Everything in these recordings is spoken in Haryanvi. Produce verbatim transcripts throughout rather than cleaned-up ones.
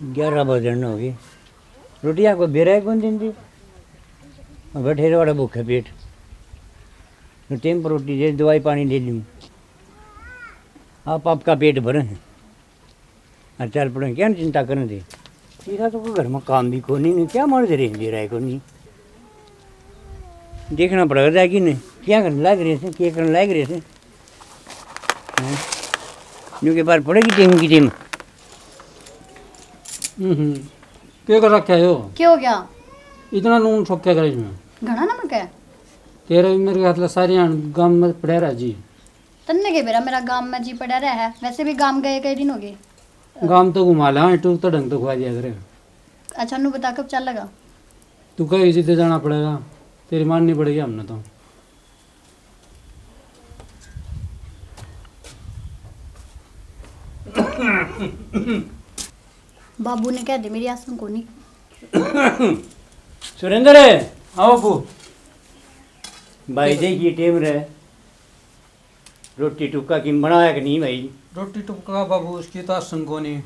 ग्यारह बजन हो गए, रोटियां को बेरा ही कौन दिन दी। बैठे रहो बड़ा भूखे पेट, टेम पर रोटी दे, दवाई पानी ले लूँ। आप आपका पेट भरे हैं। अर चल पड़े, क्या चिंता करने दे। तेरा तो कोई घर में काम भी कोनी, नहीं क्या मार दे रहे, दे रहा है कोनी। देखना पड़ेगा जाके नहीं, क्या करने लाग रहे थे, क्या करने लाग रहे थे। हैं? न्यू के बार पड़ेगी टीम की टीम। हम्म, के कर रखा है यो? क्या हो गया? इतना नून ठोक क्या करे इसमें? घना नमक है। तेरे भी मेरे हाथ ला सारी आन गाम में पड़ा रहा जी। तन्ने के बेरा मेरा गाम में जी पड़ा रहा है, वैसे भी गाम गए कई दिन हो गए। गाम तो घुमा ला, टूर तो ढंग तो खुआ दिया करे। अच्छा, नू बता कब चल लगा? तू कहे इसी ते जाना पड़ेगा, तेरी माननी पड़ेगी हमने तो। बाबू ने कह दे मेरी आसन कोनी। सुरेंद्र, आओ बाबू। भाई देखिए टेम रे, रोटी टुक्का की बनाया कि नहीं भाई? रोटी टुक्का बाबू उसकी तो आसन कोनी।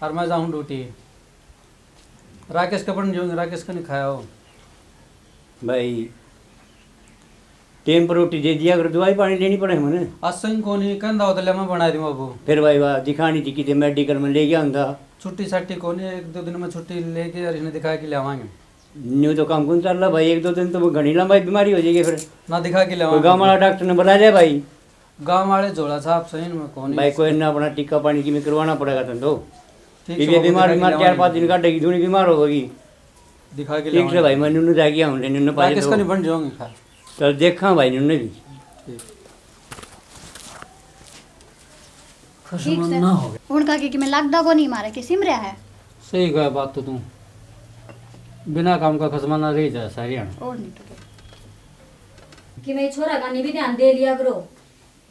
और मैं जाऊँ ड्यूटी। राकेश का बन जाऊंगे, राकेश का नहीं खाया हो। भाई, टेम पर रोटी दे दिया करो, दवाई पानी लेनी पड़े मने। आसन कोनी, कहंदा हो तो ले मैं बना दूं बाबू। फिर भाई वाह, दिखानी थी किते मेडिकल में ले गया आंदा। छुट्टी छाट्टी कोनी, एक दो दिन में छुट्टी लेके और इन्हें दिखा के ले आवांगे। न्यू तो काम कौन चल रहा भाई, एक दो दिन तो वो घणी लंबाई बीमारी हो जाएगी फिर। ना दिखा के ले कोई आवांगे। गांव वाला डॉक्टर ने बुला लिया भाई। गांव वाले झोला छाप सही में कोनी। भाई कोई ना, अपना टीका पानी की में करवाना पड़ेगा तुम तो। ठीक ये से भी बाबू, बीमार दिखा के बीमार ले चार आवांगे। पांच दिन काटेगी, दूनी बीमार होगी। दिखा के ठीक ले से आवांगे। भाई, मैं न्यू जाके आऊं, न्यू पाजे राकेश तो। का नहीं बन जाऊंगे खा। चल देखा भाई न्यू भी। ठीक। ठीक से। ना हो गया। उनका के, कि मैं लागदा को नहीं मारा, कि सिम रहा है। सही कहा बात तो तू। बिना काम का खसमा ना रह जाए सारी हाण। और नहीं तो क्या। कि मैं छोरा का नहीं भी ध्यान दे लिया करो,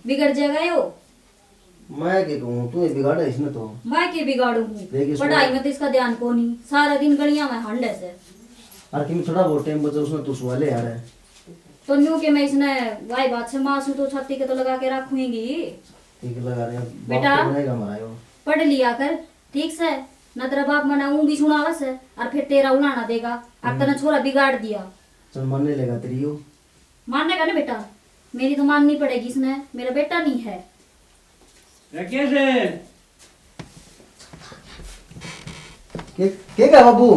बिगड़ जाएगा यो। मैं के कहूँ, तू ही बिगाड़ा इसने तो। मैं के बिगाड़ू हूँ? देख इसको। पढ़ाई में तो इसका ध्यान को नहीं, सारा दिन गलियां में हांडे से। और किम थोड़ा बहुत टाइम बचा उसने तू सुआ ले यार। तो न्यू के मैं इसने वाई बात से माँ सू तो छाती के तो लगा के रखूंगी। ठीक लगा रहे हैं, बाप बेटा, तो बनाएगा हमारा यो। पढ़ लिया कर ठीक से, ना तेरा बाप मना ऊं भी सुनावा से, और फिर तेरा उलाना देगा। अब तने हम्म। छोरा बिगाड़ दिया। चल मानने लेगा तेरी यो। मानेगा ना बेटा, मेरी तो माननी पड़ेगी इसने, मेरा बेटा नहीं है। राकेश। के, के क्या बाबू?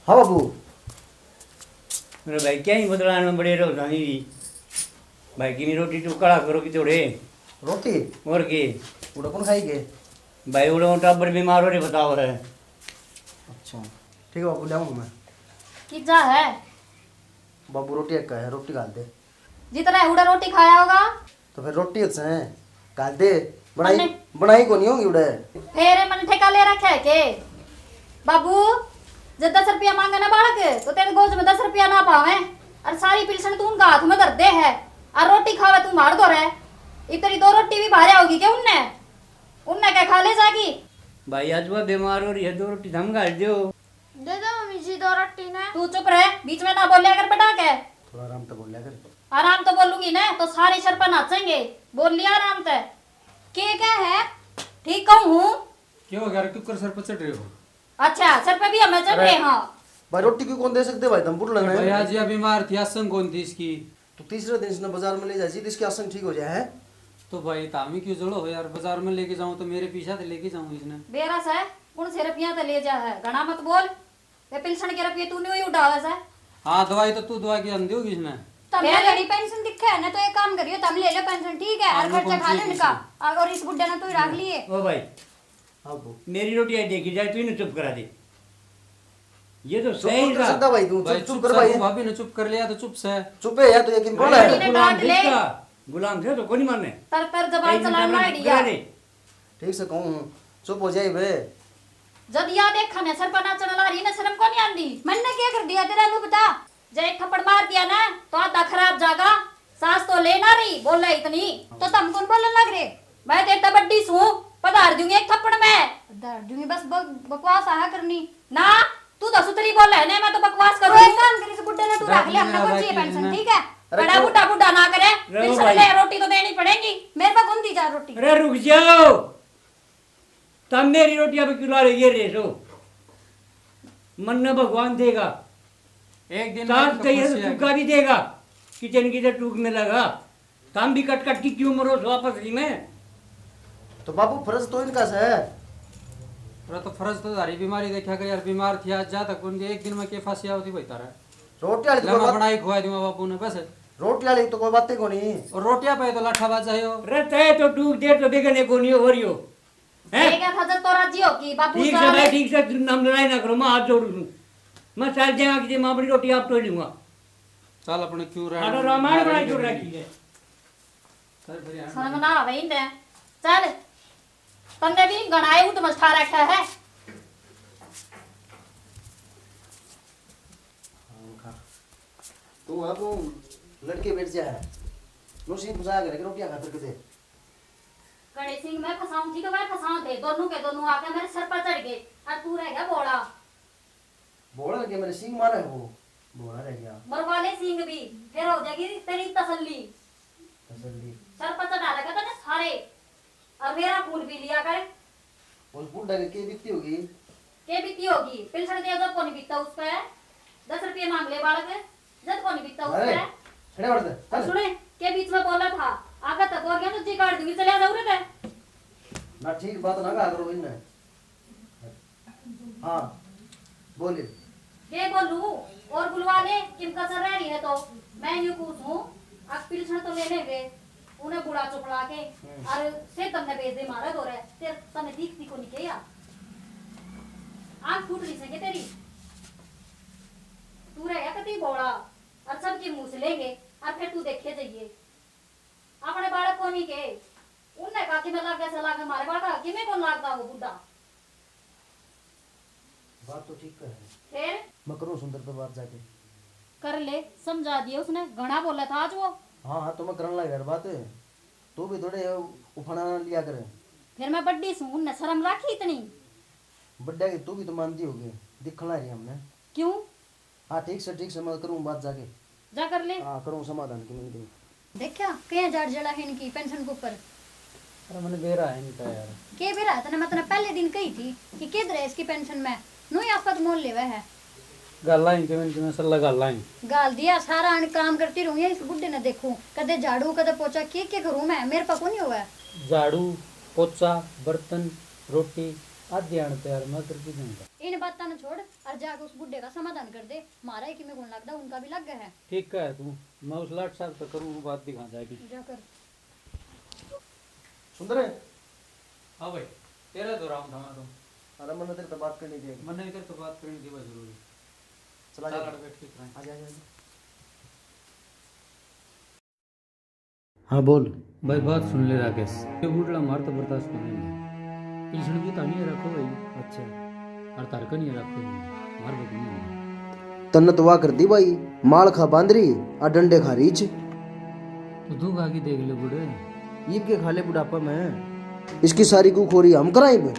हाँ बाबू। अरे भाई, क्या ही बदलान में बड़े रहो जानी भी। भाई की नहीं रोटी टुकड़ा करो कि तोड़े। रोटी? और के? उड़ा कौन खाएगे? भाई उड़ा टाबर बीमार हो रहे, बताओ रे। अच्छा, ठीक है बाबू, ले आऊँ मैं। कि जा है? बाबू रोटी एक है, रोटी घाल दे। जितना है उड़ा रोटी खाया होगा। तो फिर रोटी से घाल दे, बनाई, मन्ने बनाई को नहीं होगी उड़े। फेरे मन ठेका ले रखा है के? बाबू, जब दस रुपया मांगे ना बालक, तो तेरे गोज में दस रुपया ना पावे, और सारी पिलसन तू उनका हाथ में धर दे है, और रोटी खावे तू मार दो रे। इतनी दो रोटी भी भारे होगी के उनने? उनने क्या खा ले जागी? भाई, आज वो बीमार हो रही है, दो रोटी थम घाल दो। दे दो मम्मी जी दो रोटी ना। तू चुप रह, बीच में ना बोलिया कर बेटा के। थोड़ा आराम तो बोलिया कर। आराम तो बोलूंगी ना, तो सारे सर पर नाचेंगे। बोल लिया आराम ते। के क्या है? ठीक कहूँ हूँ। क्यों हो गया रे, क्यों कर सर पर चढ़ रहे हो? अच्छा, सर पे भी हमें चढ़ अरे। रहे, हाँ। भाई, रोटी क्यों कौन दे सकते भाई, तुम बुढ़ लग रहे भैया हैं। जी, अभी बीमार थी, आसन कौन थी इसकी? तो तीसरे दिन इसने बाजार में ले जाए, सीधे इसकी आसन ठीक हो जाए है। तो भाई, तामी क्यों जलो हो यार, बाजार में लेके जाऊं तो मेरे पीछा तो लेके जाऊं इसने। बेरा से, कौन से रुपया तो ले जा है, घना मत बोल। वे पिलसन के रुपये तू नहीं उड़ावे से। हाँ, दवाई तो तू दवा के आंदी होगी इसने। तब क्या? मेरी पेंशन दिखे है ना, तो एक काम करियो, तुम ले लो पेंशन, ठीक है? हाँ, और खर्चा खा ले उनका। और, और इस बुड्ढे ने तू ही रख लिए। ओ भाई, हाँ, वो। मेरी रोटी आज देखी जाए, तू ही ना चुप करा दे। ये तो चुप सही कर था। सकता भाई तू, भाई, चुप, चुप चुप कर से, भाई। वो भाभी ने चुप कर लिया तो चुप से। चुप है यार, तू यकीन बोला है। अरे, गुलाम डांट ले। किसका? गुलाम थे तो कोनी मानने। तर, तर जबान चलान लाड़ी यार। ठीक से कहूँ, चुप हो जाए बे। जद या देखा ने सर पर नाचने ला रही ने, शर्म कोनी आंदी? मन्ने क्या कर दिया तेरा, नू बता। जे एक थप्पड़ मार दिया ना, तो आधा खराब जागा, सांस तो ले ना रही, बोले इतनी। तो तम कौन बोलन लग रहे? मैं तेरे ते बड्डी सूं, पधार दूंगी एक थप्पड़ मैं। पधार दूंगी, बस ब-, बकवास आहा करनी। ना, तू तो सुथरी बोले है ना, मैं तो बकवास करूं। एक काम करी, इस बुड्ढे ने तू रख ले, हमने कौन चाहिए पेंशन, ठीक है? अरे बड़ा बुड्ढा बुड्ढा ना करे, पेंशन ले, रोटी तो देनी पड़ेगी। मेरे पे कौन दी जा रोटी? अरे रुक जाओ। तब मेरी रोटियां पे क्यों ला रहे ये रेसो? मन्ना भगवान देगा। एक दिन ताप में चाहिए तो फंसिया टूका भी देगा, किचन की तो टूक में लगा। तम भी कट कट की क्यों मरो सो आपस में? तो बाबू, फर्ज तो इनका से है। अरे तो फर्ज तो थारी बीमारी देखा कर यार, बीमार थी आज जा तक उनके एक दिन में के फंसिया होती भाई तारा। रोटी वाली तो कोई बात बनाई खुआ दूंगा बाबू ने बस। रोटी वाली तो कोई बात ही कोनी। और रोटियां पे तो लाठा बाजा है यो। रे तय तो डूब दे तो बेगने कोनी हो रियो। हैं? ये क्या था जब तो राजी हो कि बाबू ठीक से भाई, ठीक से, नाम लड़ाई ना करो, मैं हाथ जोड़ लूं। मैं चल जाऊंगा कि मैं अपनी रोटी आप तो लूंगा। चल अपने क्यों रहना? अरे रामायण बनाई जोड़ रखी है। चल फिर यहाँ। शर्म ना आवे इन्हें। चल। तन्ने भी घणाए ऊँट मस ठा रखा है। तू अब लड़के बैठ जा है। नो सिंह बुझा कर रोटियां खातर के दे। कड़े सिंह मैं फंसाऊं थी तो मैं फंसाऊं थे। दोनों के दोनों आके मेरे सर पर चढ़ गए। और तू रह गया भोला। भोला के मेरे सिंह मारा है वो। भोला रह गया। मरवा ले सिंह भी, फिर हो जाएगी तेरी तसल्ली। तसल्ली। सर पर चढ़ा लगा तने सारे। और मेरा खून पी लिया कर। उस बुढ़ा के, के बीती होगी? के बीती होगी? पेंशन दे जब कोनी बीता उस पे। दस रुपये मांग ले बालक, जब कोनी बीता उस अरे, पे। खड़े बढ़ जा, और चल। सुने, के बीच में बोला था, आगे तो बोल गया तो जी काट दूंगी, चले आ जाओ रे। ना ठीक बात ना कहा करो इनने। हाँ, बोले। के बोलूं? और बुलवा ले, किम कसर रह रही है तो। मैं यूं पूछूं, अब पिलसण तो ले लेंगे, उन्हें बुला चुपला के, हम्म। और से तमने भेज दे मारे दो रे, तेरे तने दिखती को नहीं के यार? आंख फूट रही से के तेरी? तू रह गया कती बोला, और सबकी मुंह से लेंगे, और फिर तू देखे जाइए। अपने बालक को नहीं के, उनने कहा कि मैं लागे से लागे मारे बालक, कि मैं कौन लागता वो बुढ़ा? बात तो ठीक है। फिर? मैं करूँ सुंदर पे बात जाके। कर ले, समझा दिए उसने, घना बोला था आज वो। हाँ, हाँ, तो मैं करने लग यार बात। तू भी थोड़े उफाना लिया कर। फिर मैं बड्डी सूं, उनने शर्म राखी इतनी? बड्डा की तू भी तो मानती होगी, दिखला रही हमने। क्यों? हाँ, ठीक से, ठीक से, मैं करूँ बात जाके। जा कर ले। हाँ, करूँ समाधान की नहीं। देखा, कहीं जाड़ जला है इनकी पेंशन के ऊपर। अरे, मैंने बेरा है इनका यार। के बेरा है तने? मैं तने पहले दिन कही थी कि किधर है इसकी पेंशन में, नू ही आफत मोल लेवे है। गाला ही, किमें, किमें सल्ला गाला ही। गाल दिया, सारा अन काम करती रहूं, इस बुढ़े ने देखूं, कदे झाड़ू, कदे पोछा, के, के करूं मैं, मेरे पा कोनी होवे। झाड़ू, पोछा, बर्तन, रोटी, आधी आन तैयार मैं करके दूंगा। इन बातां ने छोड़ और जाके उस बुढ़े का समाधान कर दे। म्हारा ही किमें गुण लगदा, उनका भी लग गया है। ठीक है तू, मैं उस लाट साहब से करूँ बात, दिखा जाके। जा कर। सुंदर। हाँ भाई, तेरा तो राम था मैं तो। अरे, मैंने तेरे तो बात करनी थी। मैंने भी तेरे तो बात करनी थी भाई, जरूरी। चला चल, जा। अड़ बैठ के कराएं। आ जा, आ जा, आ जा। हाँ, बोल। भाई, बात सुन ले राकेश, ये बुढ़ला मार तो बर्दाश्त नहीं है। पिलसण भी तानी रखो भाई। अच्छा। और तारका नहीं रखो भाई, मार भी नहीं है। तन्ने तो वाह कर दी भाई, माल खा बांदरी, आ डंडे खा रीछ। तो तू खा के देख ले बुढ़े। ईब के खा ले बुढ़ापा में। इसकी सारी गू खोरी हम कराएं बे।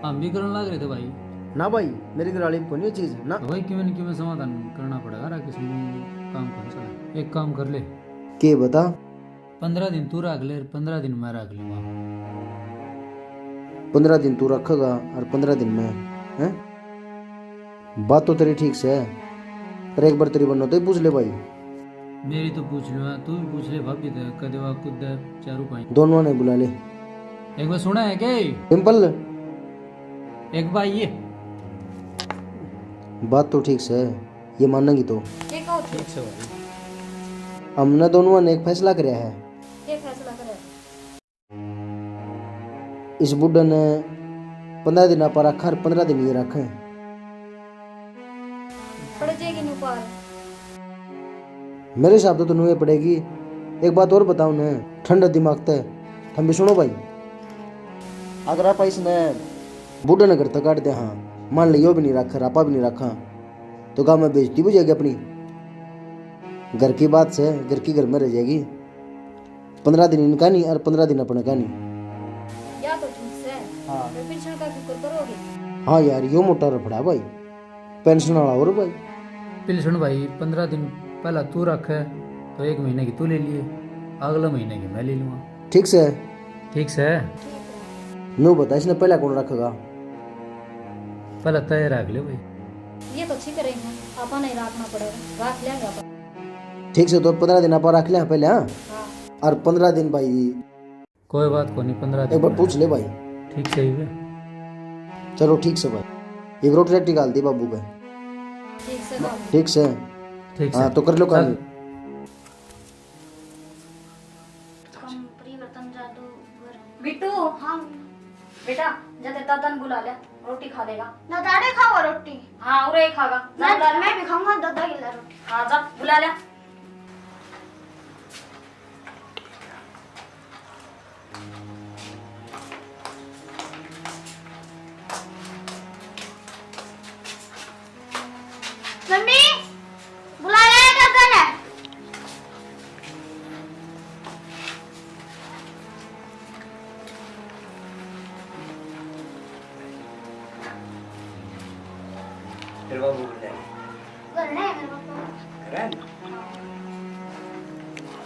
हम भी करने लग रहे थे भाई। ना भाई, मेरी घराली को नहीं चीज ना। तो भाई, किमें न किमें समाधान करना पड़ेगा राकेश, काम कौन सा है? एक काम कर ले। के बता? पन्द्रह दिन तू रख ले, पन्द्रह दिन मैं रख लूंगा। पन्द्रह दिन तू रखेगा और पन्द्रह दिन मैं, हैं? बात तो तेरी ठीक से है, पर एक बार तेरी बन्नो तो ही पूछ ले भाई। मेरी तो पूछ लूंगा, तू भी पूछ ले भाभी ते, कदे वा खुद दे चारू पाई। दोनों ने बुला ले। एक बार सुना है के? डिम्पल। एक बार ये। बात तो ठीक से है। ये मानेंगी तो? के कहो थे? ठीक से भाई। हमने दोनों ने एक फैसला करया है। के फैसला करया? इस बुढ़े ने पन्द्रह दिन आपा रखा और पन्द्रह दिन ये रखे। पड़ जाएगी न्यू पार। मेरे हिसाब तो तन्नू ये पड़ेगी। एक बात और बताऊं ने, ठंडे दिमाग ते, थम भी सुनो भाई। अगर आप इसने बूढ़े ने घर तक काट दे, हाँ, मान ले यो भी नहीं रखा, आपा भी नहीं रखा, तो गाँव में बेइज्जती हो जाएगी अपनी। घर की बात से, घर की घर में रह जाएगी। पन्द्रह दिन इनका नहीं और पन्द्रह दिन अपने का नहीं। या तो ठीक से। हाँ। फिर पिलसण का फिक्र करोगे? हाँ यार, यो मोटा रफड़ा भाई। पेंशन वाला और भाई। पिलसण भाई, पन्द्रह दिन पहला तू रखे, तो एक महीने की तू ले लिए, अगले महीने की मैं ले लूँगा। ठीक से? ठीक से। ठीक है। न्यू बता, इसने पहला कौन रखेगा? पहला तय रख ले भाई। ये तो ठीक रहेंगे, आपा नहीं रखना पड़ेगा, रख लेंगे आपा। ठीक से, तो पन्द्रह दिन आपा रख ले पहले, हाँ? हाँ। और पन्द्रह दिन भाई। कोई बात को नहीं, पन्द्रह दिन एक बार में। पूछ ले भाई। ठीक से ही है। चलो ठीक से भाई, ये रोटी राटी घाल दी बाबू पे। ठीक से बाबू। ठीक से। ठीक से। हाँ, तो कर लो काम। चल। कम परिवर्तन जादूगर। बिट्टू। हाँ। बेटा, जा तेरे दादा ने बुला ले, रोटी खा लेगा। ना दादा खाओ रोटी। हाँ, उरे ही खागा। जा मैं, बुला ले। मैं भी खाऊंगा दादा के लिए रोटी। हाँ, जा बुला ले। मम्मी, बुला ले दादा ने। तेरे बाबू को ले। घर नहीं है मेरे पापा। घर है ना?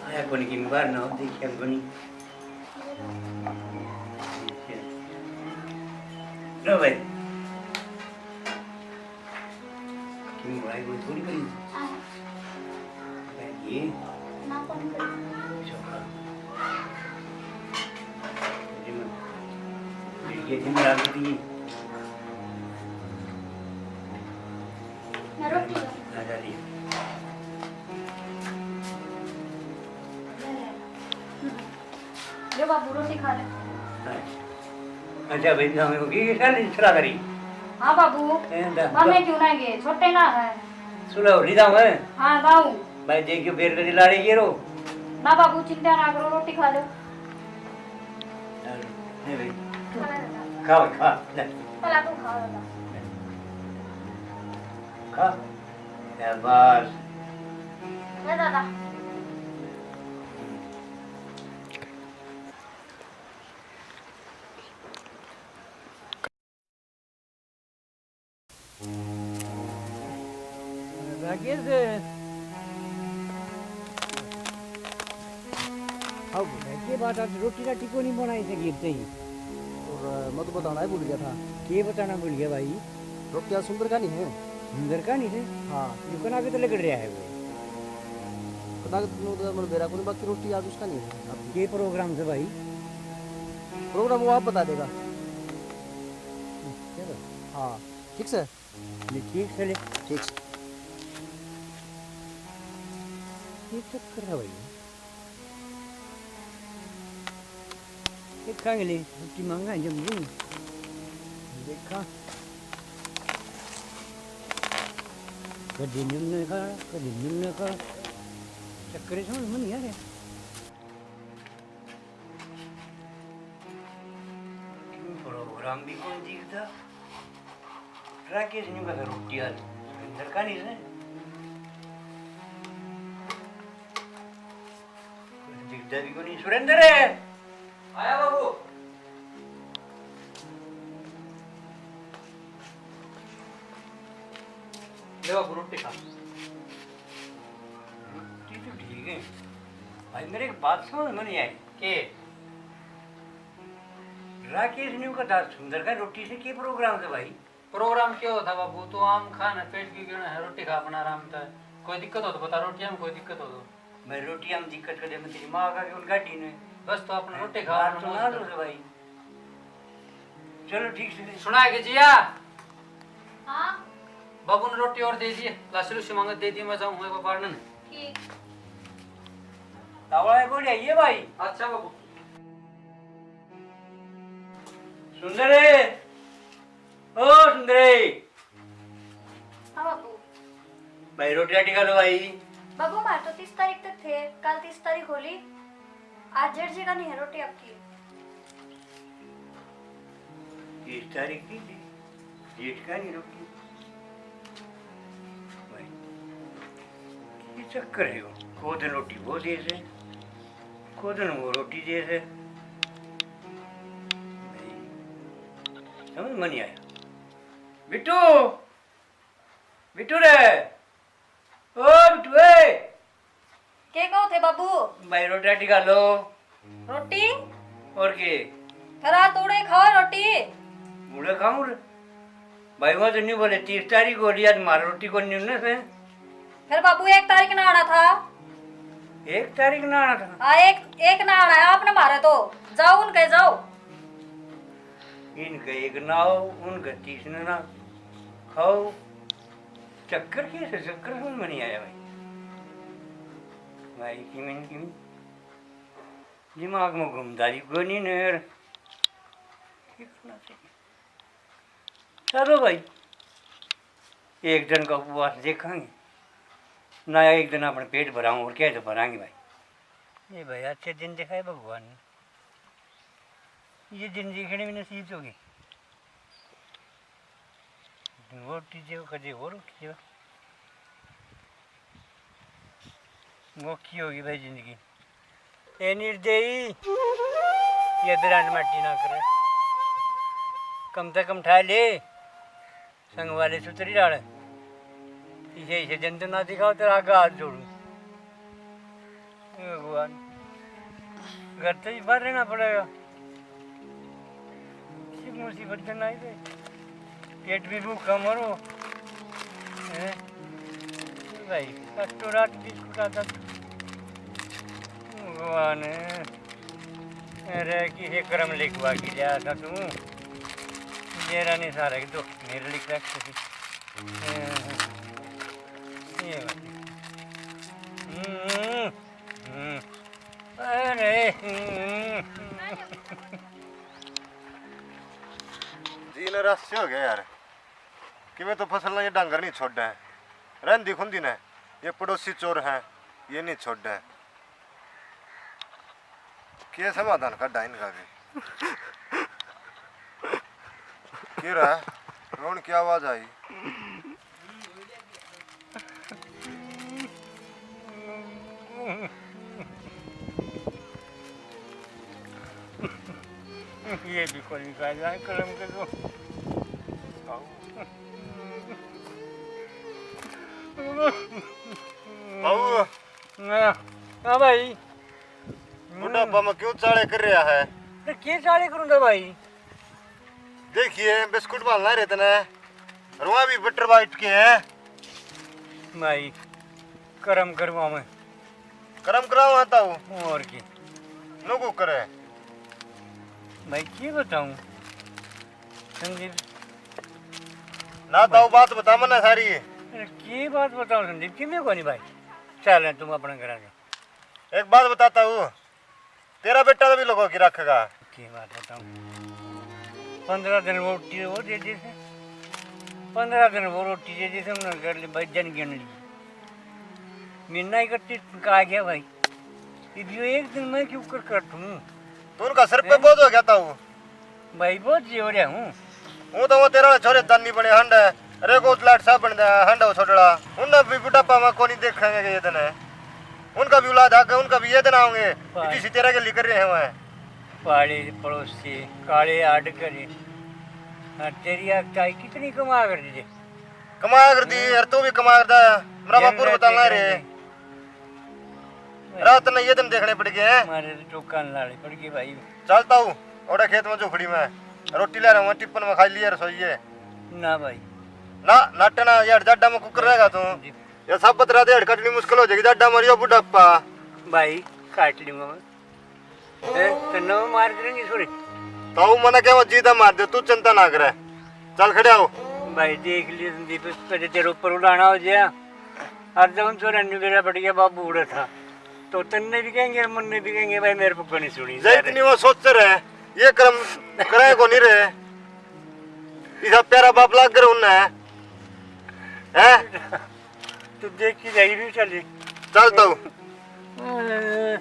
आया कोनी की बाहर ना हो, देखिए कोनी। लो भाई। क्यों भाई, कोई थोड़ी करी? हाँ। भाई, ये? ना, कौन करी? चोखा। जी, मैं खिड़की दिन रात दी। मैं रोटी ला। आ जा रही है। ले बाबू, रोटी खा ले। अच्छा भाई, ना होगी, ये क्या नहीं चला करी? हाँ बाबू, ए, दा-, मामे दा-, क्यों ना गए, छोटे ना है। सुनो, ली जाऊं मैं? हाँ, जाऊं। भाई, देखियो, फिर कभी लाड़े ये रो। ना बाबू, चिंता ना करो, रोटी खा लो। चलो, नहीं भाई। खा ले दादा। खा भाई, खा, ले। पहला तू खा दादा। खा। शाबाश। ले दादा। राकेश, अब के बात, आज रोटी राटी को नहीं बनाई से गिरते ही। और मैं तो बताना ही भूल गया था। के बताना भूल गया भाई? रोटियां सुंदर का नहीं है। सुंदर का नहीं है? हाँ। दुकान आगे तो लग रहा है वो। पता कि तुम उधर मन बेरा को नहीं, बाकी रोटी आज उसका नहीं है। अब के प्रोग्राम से भाई? प्रोग्राम वो आप बता देगा। चलो। हाँ, ठीक से? ले, ठीक से ले। ठीक से। ये चक्कर है भाई। देखा ले, रोटी मांगा है जब भी। देखा। कभी निम्न का, कभी निम्न का। चक्कर है, समझ में नहीं आ रहा। क्यों प्रोग्राम भी कोनी दिखता? राकेश ने कहा रोटी आज सुरेंद्र का नहीं से। दिखता भी कोनी। सुरेंद्र है। आया बाबू। ले बाबू, रोटी खा। रोटी तो ठीक है भाई, मेरे एक बात समझ में नहीं आई। के? राकेश ने कहा सुंदर का रोटी से के प्रोग्राम था भाई? प्रोग्राम क्या होता बाबू, तू आम खा ना, पेट क्यों गिरना है, रोटी खा अपना आराम से। कोई दिक्कत हो तो बता, रोटियां में कोई दिक्कत हो तो। मैं रोटियां में दिक्कत कर दे, मैं तेरी माँ का क्यों गाड़ी ने। बस तो अपना रोटी खा, बात अपना तो मौज ना कर। लो रे भाई। चलो ठीक से। सुना है के जिया? हाँ। बाबू ने रोटी और दे दिए, लस्सी लुस्सी मांगे दे दिए, मैं जाऊँ, मैं बाहर ने। ठीक। तावड़ा है, बोलिए, ये भाई। अच्छा बाबू। सुंदरे, ओ सुंदरे। हाँ बाबू। भाई, रोटी राटी खा लो भाई। बाबू, मार तो तीस तारीख तक थे, कल तीस तारीख होली, आज जेठ जी का नहीं है रोटी आपकी। तीस तारीख की थी, जेठ का नहीं रोटी। भाई, ये चक्कर है वो। को दिन रोटी वो दे से, को दिन वो रोटी दे से। भाई, समझ में नहीं आया। बिट्टू, बिट्टू रे, ओ बिट्टू, ए। के कहो थे बाबू? भाई, रोटी राटी खा लो। रोटी? और के? फिर आज तोड़े खाओ रोटी। बूढ़े खाऊं रे। भाई, वो तो नहीं बोले, तीस तारीख हो रही, आज मार रोटी को नहीं उन्हें से। फिर बाबू, एक तारीख ना आना था। एक तारीख ना आना था? हाँ, एक, एक ना आना है आपने मारे तो। जाओ उनके, जाओ। इनके एक ना हो, उनके तीस ने ना खाओ। चक्कर कैसे, चक्कर समझ में नहीं आया भाई। भाई, किमें, किमें दिमाग में घूमदारी कोनी ने यार। ठीक करना चाहिए। चलो भाई, एक दिन का उपवास देखेंगे ना, एक दिन अपने पेट भराऊं, और क्या तो भरांगे भाई। ये भाई, अच्छे दिन दिखाए भगवान ने, ये दिन देखने में नसीब होगी। वो टीजे कदे और उठ जाओ। वो की होगी भाई जिंदगी। ए निर्दयी, ये बिरांड माटी ना करे, कम से कम ठा ले। संग वाले सुतरी डाल, इसे, इसे जंतु ना दिखाओ, तेरा आगे हाथ जोड़ू। हे भगवान, घर तो ही बाहर रहना पड़ेगा। किसी मुसीबत में नहीं थे, पेट भी भूखा मरो। हैं? भाई, रातों रात बिस्कुट आता। भगवान, अरे, किसे करम लिखवा के लिया था तू? मेरा नहीं सारा, एक दो मेरे लिख रखे थे। हैं, हैं। ये बात। हम्म, हम्म। अरे, हम्म। जी ने रास्ते हो गया यार, कि मैं तो फसल ना ये डांगर नहीं छोड़ा है, रहंदी खुंदी ने, ये पड़ोसी चोर हैं, ये नहीं छोड़ा है। के समाधान काढा इनका भी। के रहा? रोण की आवाज आई। ये भी कोई निकाल जाए कलम के दो। बाबू। हाँ, हाँ भाई। बुढ़ापा में क्यों चाले कर रहा है? तो के चाले करूंगा भाई? देखिए, बिस्कुट बालना रहे तने। रुआ भी बटर बाइट के है। भाई, करम करूंगा मैं। करम कराओ आता हूँ। और की? नो को करे। भाई, के बताऊं? संदीप। ना ताऊ, बात बता मन्ने सारी। अरे, की बात बताऊं संदीप, किमें कोनी भाई। चल, तुम अपने घर आ जाओ। एक बात बताता हूँ, तेरा बेटा तो भी लोगों की रखेगा। की बात बताऊं, पन्द्रह दिन वो रोटी वो दे दी से, पन्द्रह दिन वो रोटी दे दी से, उन्होंने कर ली भाई, जन गिन ली। महीना इकतीस का आ गया भाई, इब यो एक दिन मैं क्यों कर काटूं? तो उनका सर पे हैं? बोझ हो गया था वो। भाई, बहुत जी हो रहा हूँ। वो तो वो तेरा छोरे दानी बने हंड है। अरे, को लाट साहब बन हंड हो छोटड़ा। उन्हें भी बुढ़ापा में कोनी देखेंगे ये दिन है। उनका भी औलाद आके, उनका भी ये दिन आओगे। भाई। जिसी तेरा के लिए कर रहे हैं वह। पाड़ी पड़ोसी, काले आड करे। हाँ, तेरी आग ताई कितनी कमा कर दी? कमा कर दी, हैं? यार, तू भी कमा कर दा। मेरा बापू बताना रे। रात ने ये दिन देखने पड़ गए हैं। मारे तो टोका लाड़े पड़ गए भाई। चलता हूँ, ओड़े खेत में झोपड़ी में रोटी ले रहा हूँ, टिप्पन में खा लिया रसोई है। ना भाई। ना, नाटना यार, जाडा में कुकर रहेगा तू। जी। ये सब बतरा दे, हेड़ कटनी मुश्किल हो जाएगी, जाडा मरियो बुढ़ापा। भाई, काट लूंगा मैं। ए, तन्ने मैं मार देंगे छोरे। ताऊ मने क्या जी था मार दे, तू चिंता ना करे। चल खड़े हो। भाई देख लिए संदीप, कदे तेरे ऊपर उड़ाना हो जाए। और जब उन छोरे ने मेरा बढ़िया बाबू उड़ा था, तो तन्ने भी कहेंगे और मन्ने भी कहेंगे, भाई मेरे को नहीं सुनी जय जा रहे। इतनी वो सोच रहे, ये कर्म करे को नहीं रहे। इसा प्यारा बाप लाग कर उन्हें, हैं? तू देख के जाई भी चली। चल ताऊ। अरे।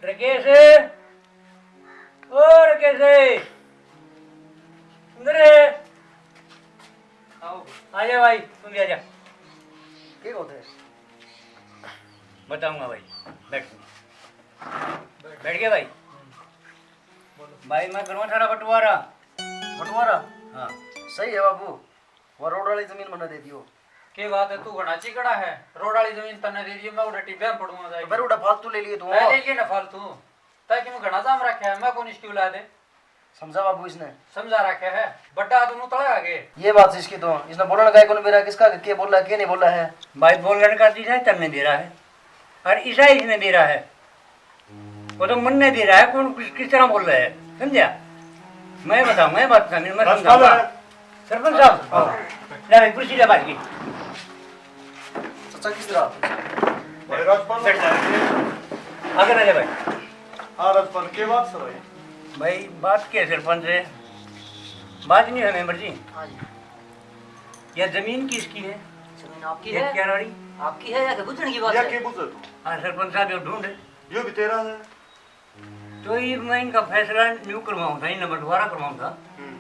रकेश, ओ रकेश, सुन रे। आओ। आ जा भाई, तू भी आ जा। के होते? बताऊंगा भाई, बैठ। बैठ गया भाई। भाई, मैं करूँगा थारा बंटवारा। बंटवारा? हाँ। सही है बाबू, वो रोड वाली जमीन मन्ने दे दियो। के बात है, तू घणा चिकड़ा है, रोड वाली जमीन तन्ने दे दियो, मैं उड़े टिब्बे में पड़ूंगा जाके। तो फिर उड़ा फालतू ले लिए तू। मैं ले लिए ना फालतू, ताकि मैं घणा जाम रखा है, मैं कौन इसकी औलाद है? समझा बाबू इसने। समझा रखे है, बड्डा आदमी उतला आगे। ये बात इसकी तो, इसने बोलने का कौन बेरा, किसका के बोला, के नहीं बोला है? भाई, बोलने का तो इसा ही तन्ने बेरा है, और इसा ही इसने बेरा है। वो तो मन ने बेरा है, कौन किस, किस तरह बोल रहा है, समझा? मैं बताऊँ, मैं बात समझ, मैं बस समझाऊंगा। बाबा। सरपंच साहब, हाँ। ले भाई, कुर्सी ले बैठ के। चाचा, किस तरह? भाई राजपाल। बैठ जा। आगे ना ले भाई। हाँ राजपाल, के बात सै भाई? भाई, बात के सरपंच है? बात नहीं है मेंबर जी। हाँ जी। या जमीन किसकी है? जमीन आपकी ये है। क्या रानी? आपकी है या के बुझण की बात या है? के बुझे तू? हाँ सरपंच साहब, यो ढूंढ। यो भी तेरा है। तो ये मैं इनका फैसला न्यू करवाऊँ था, इन्हें बंटवारा करवाऊँ था। हम्म।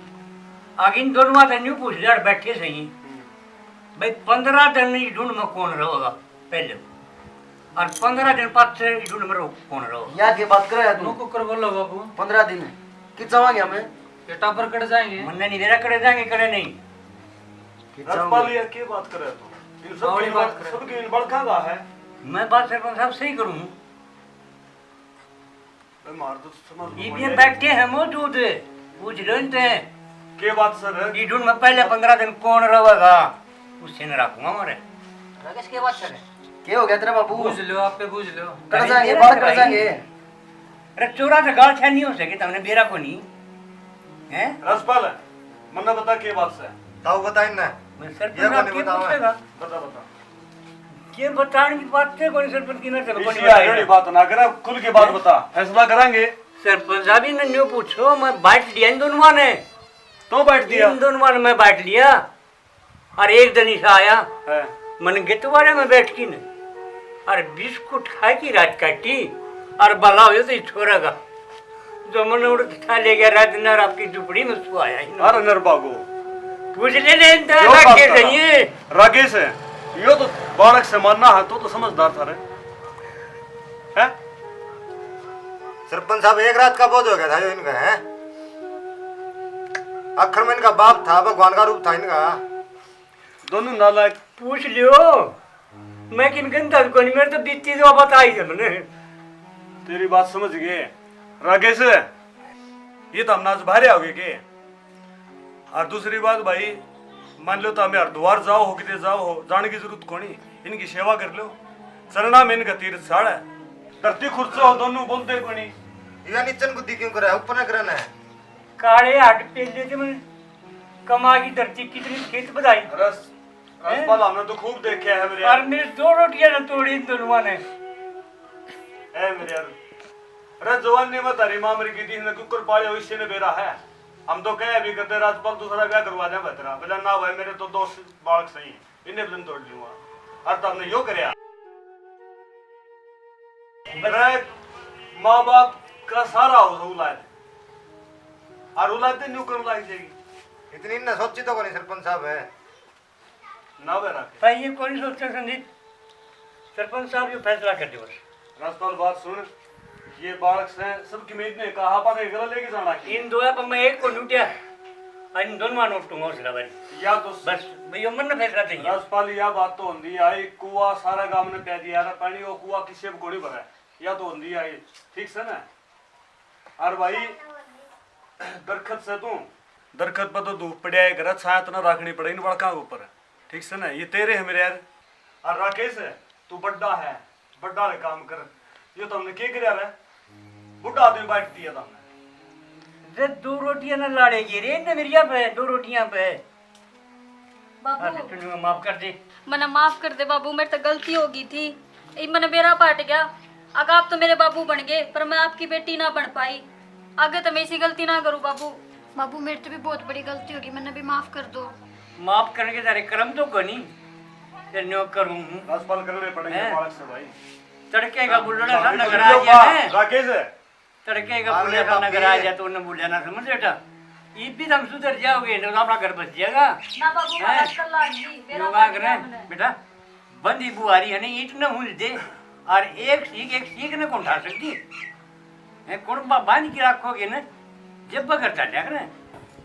आगे इन दोनों बात न्यू पूछ लिया, बैठे सही। हम्म। भाई, पन्द्रह दिन इस ढूंढ में कौन रहेगा पहले, और पन्द्रह दिन पाछे इस ढूंढ में रहो, कौन रहेगा? या के बात करे है तू? नो कुकर बोलो बाबू। पन्द्रह दिन कि जावांगे हमें? ये टापर कट जाएंगे। मन्ने नहीं मेरा कड़े जाएंगे, कड़े नहीं। कि राजपाल, जाओगे? ये के बात करे है तू? इन सब बावड़ी की बात बड़-, करे। सबकी इन बड़का का है। मैं बात सरपंच साहब सही करूँ हूँ। भाई, मार तो समझ लो, ये बोल भी रहे। बैठे हैं मौजूद, पूछ लो इनसे। के बात सै? ये ढूंढ में पहले पन्द्रह दिन कौन रहेगा, उससे न रखूंगा मारे। राकेश, के बात सै? के हो गया तेरा बाबू? बुझ लो, आप पे बुझ लो। कट जाएंगे, अरे बाहर कट भाई। जाएंगे। अरे चोरा तो गाल छान नहीं हो सके, तुमने बेरा को नहीं। हैं? राजपाल, मन्ने बता के बात सै? ताऊ बता इनने। मैं सरपंच ये साहब कोनी के बतावा। पूछेगा? बता, बता। के बताने की बात है, कोनी सरपंच की नजर कोनी इसी बताएगा। आयोड़ी बात ना करा, खुल के बात हैं? बता, फैसला करांगे। सरपंच साहब, इन्हें न्यू पूछो, मैं बांट लिया इन दोनों ने। तो बांट दिया? इन दोनों ने मैं बांट लिया। और एक दिन ऐसा आया, हाँ। मन गितवारे में बैठ की ने, और बिस्कुट खा की रात काटी, और भला हो तो ये छोरा का जो मन उड़ था ले गया रात नर आपकी झुपड़ी में सुआया ही ना। अरे नर बागो। पूछ ले, ले इनका यो बात के करा। सही है। राकेश है, यो तो बालक से मानना है, तो, तो समझदार था रे। हैं? सरपंच साहब, एक रात का बोझ हो गया था यो इनका, हैं? आखिर में इनका बाप था, भगवान का रूप था इनका। दोनों नालायक। पूछ लियो, मैं किन गंदा कोनी, मेरे तो बीती तो बता ही हमने। तेरी बात समझ गए राकेश, ये तो हम नाच बाहर आओगे के? और दूसरी बात भाई, मान लो तो हमें हरिद्वार जाओ हो, किते जाओ हो, जाने की जरूरत कोनी, इनकी सेवा कर लो, चरणा में इनका तीर्थ साड़ है, धरती खुरचो हो, दोनों बोलते कोनी। या नीचन बुद्धि क्यों करे, ऊपर न करना है। काले हट पेले थे मैं, कमा की धरती कितनी खेत बधाई। रस, हैं? रसपाल हमने तो खूब देखे है मेरे। और मेरी दो रोटियां ना तोड़ी इन दोनों ने। ए मेरे यार, अरे जवानी में तारी माँ मर गई थी, इसने कुकर पाले हो, इससे ने बेरा है। हम तो कह भी करते राजपाल दूसरा ब्याह करवा दे तेरा, बोला ना भाई, मेरे तो दो बालक सही, इन्हें भी तोड़ लूंगा। और तब ने यो करया। अरे माँ बाप का सारा हो औलाद, और औलाद न्यू करने लाग जाएगी। इतनी ना सोची तो कोनी सरपंच साहब है। ना बे राकेश। भाई, ये कोनी सोचे संदीप। सरपंच साहब, ये फैसला कर दो बस। राजपाल, बात सुन, ये बालक से सबकी मेहनत ने कहा, पर एक गला लेके जाना की। इन दोया पर मैं एक को लूटिया, और इन दोनों नोटूंगा हौसला भाई। या तो बस, भाई, यो मन फैसला चाहिए। राजपाल, या बात तो होंदी आई, कुआ सारा गांव ने पै दिया रे पानी, वो कुआ किसे भी कोनी भरा, या तो होंदी आई, ठीक से ना? अरे भाई, दरखत से तू, दरखत पर तो धूप पड़या है, घर छाया तो ना रखनी पड़े इन बड़का के ऊपर, ठीक से ना? ये तेरे है मेरे यार। और राकेश, तू बड्डा है, बड्डा रे काम कर। ये तुमने के करया रे? बुढ़ा आदमी बैठ दिया तुमने। रे दो रोटियां ना लाड़ेगी रे, इनने मेरिया पे दो रोटियां पे। बाबू। अरे, तूने माफ कर दे। मने माफ कर दे बाबू, मेरे तो गलती हो गई थी। ई मने बेरा पाट गया। अगर आप तो मेरे बाबू बन गए, पर मैं आपकी बेटी ना बन पाई। आगे तो मैं ऐसी गलती ना करूँ बाबू। बाबू, मेरे तो भी बहुत बड़ी गलती होगी, मने भी माफ कर दो। माफ करने के तेरे कर्म तो कोनी, ते न्यो करूँ हूँ। राजपाल करने पड़ेंगे हैं? बालक से भाई। तड़के का हाँ, बुलड़ा सा राकेश नगर आ गया है। राकेश है। तड़के का अरे बुढ़े का बाप नगर आ रे। जा तो उन्हें बोलिया ना समझ बेटा, ये भी तुम सुधर जाओगे, नहीं तो अपना घर बस जाएगा। ना बाबू, हैं? मदद कर लागी, मेरा योगा बाप करें, सामने। बेटा, बंदी बुहारी है नहीं, ईंट न हुल दे, और एक सीख, एक सीख न कौन उठा सकती है? कौन बा-, बांध के रखोगे ना, जब बगर चल जाया करें।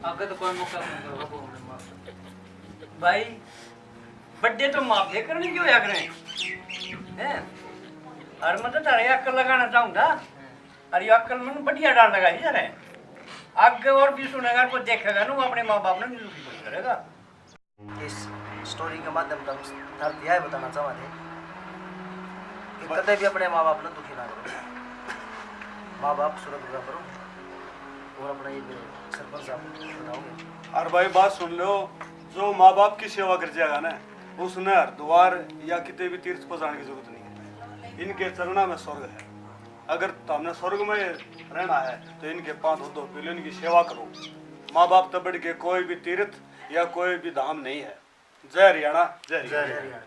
आगे तो कोई मौका नहीं करो, बाबू, हमने माफ कर दे। भाई, बड्डे तो माफ ये करने क्यों होया करें? हैं? और मैं तो तारे अक्ल लगाना चाहूंगा। और ये अक्ल मन बढ़िया डाल लगा दी तारे। आगे और भी सुनेगा, कोई देखेगा ना, वो अपने माँ बाप ने भी दुखी कोई करेगा। इस स्टोरी के माध्यम से हम थारे यह बताना चाहवा थे कि कदे भी अपने माँ बाप ने दुखी ना करो। माँ बाप सूरत पूरा करो। और अपना ये सरपंच साहब बताओगे। और भाई, बात सुन लो, जो माँ बाप की सेवा कर जाएगा ना, उसने हरिद्वार या किते भी तीर्थ पर जाने की जरूरत नहीं है। इनके चरणा में स्वर्ग है। अगर तुमने स्वर्ग में रहना है तो इनके पांच धो पी लो, इनकी सेवा करो। माँ बाप तो बढ़ के कोई भी तीर्थ या कोई भी धाम नहीं है। जय हरियाणा, जय हरियाणा।